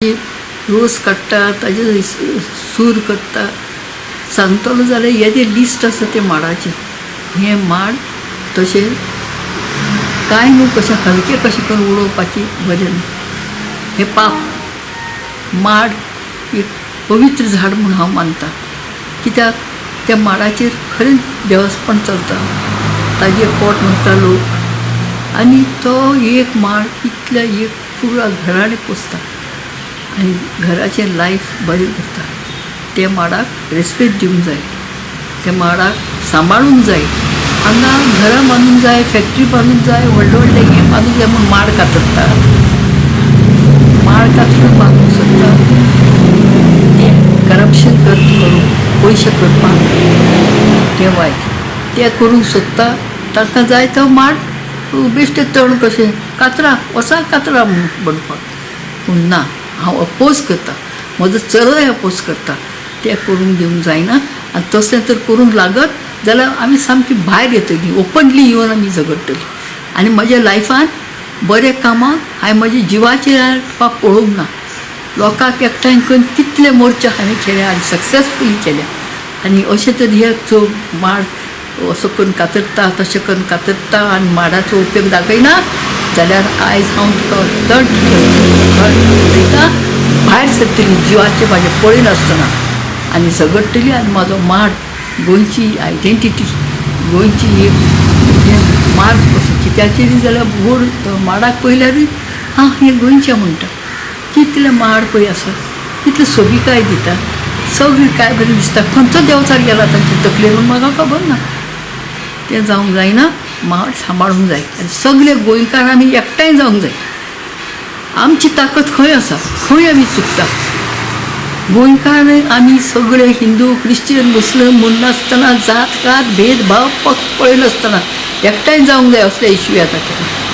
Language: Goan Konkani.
रोस काडटा, ताजे सूर करता. सांगतलो जाल्यार येदें लिस्ट आसा तें माडाचें. हें माड तशें कांय न्हू, कशें हलकें कशें करून उडोवपाची बरें न्हू, हें पाप. माड एक पवित्र झाड म्हूण हांव मानतां, कित्याक त्या माडाचेर खरेंच देवस्पण चलता, ताजेर पोट भरता लोक आनी तो एक माड कितल्या एक पुरा घराणें पोसता आनी घराचें लायफ बरें करता. त्या माडाक रेस्पेद दिवंक जाय, त्या माडाक सांबाळूंक जाय. हांगा घरां बांदूंक जाय, फॅक्ट्री बांदूंक जाय, व्हडले व्हडले हें बांदूंक जाय म्हूण माड कातरता. माड कातरून बांदूंक सोदता तें करप्शन करून पयशे करपाक, तें वायट. तें करूंक सोदता, तांकां जाय तो माड बेश्टें तण कशें कातरा, वचा कातरा म्हूण म्हणपाक. पूण ना, हांव अपोज करता, म्हजो चलोय अपोज करता. तें करूंक दिवंक जायना आनी तसलें तर करूंक लागत जाल्यार आमी सामकी भायर येतलीं, ओपनली येवन आमी झगडटलीं. आनी म्हज्या लायफान बऱ्या कामाक हांवें म्हज्या जिवाचेर पळोवंक ना. लोकांक एकठांय करून कितले मोर्चा हांवें केल्या आनी सक्सेसफुली केल्या. आनी अशें तर हे चड माड असो करून कातरता, तशें करून कातरता आनी माडाचो उपयोग दाखयना जाल्यार आयज हांव तुका तट उलयता, भायर सरतली जिवाचें म्हाजें पळयनासतना आनी झगडटली. आनी म्हाजो माड गोंयची आयडेंटिटी, गोंयची एक हें मार्ग कसो कित्याचेरय जाल्यार गोड माडाक पळयल्यारूय हां हें गोंयचें म्हणटा. कितले माड पळय आसा, कितले सोबिकाय दिता, सगळें काय बरें दिसता. खंयचो देंवचार गेला तांचे तकलेर म्हूण म्हाका खबर ना. तें जावंक जायना. माड सांबाळूंक जाय आनी सगळे गोंयकार आमी एकठांय जावंक जाय. आमची ताकद खंय आसा, खंय आमी चुकता? गोंयकार आमी सगळे हिंदू, क्रिश्चन, मुस्लिम म्हणनासतना, जात कात भेदभाव पक्ष पळयनासतना एकठांय जावंक जाय. असले इश्यू येता तेन्ना.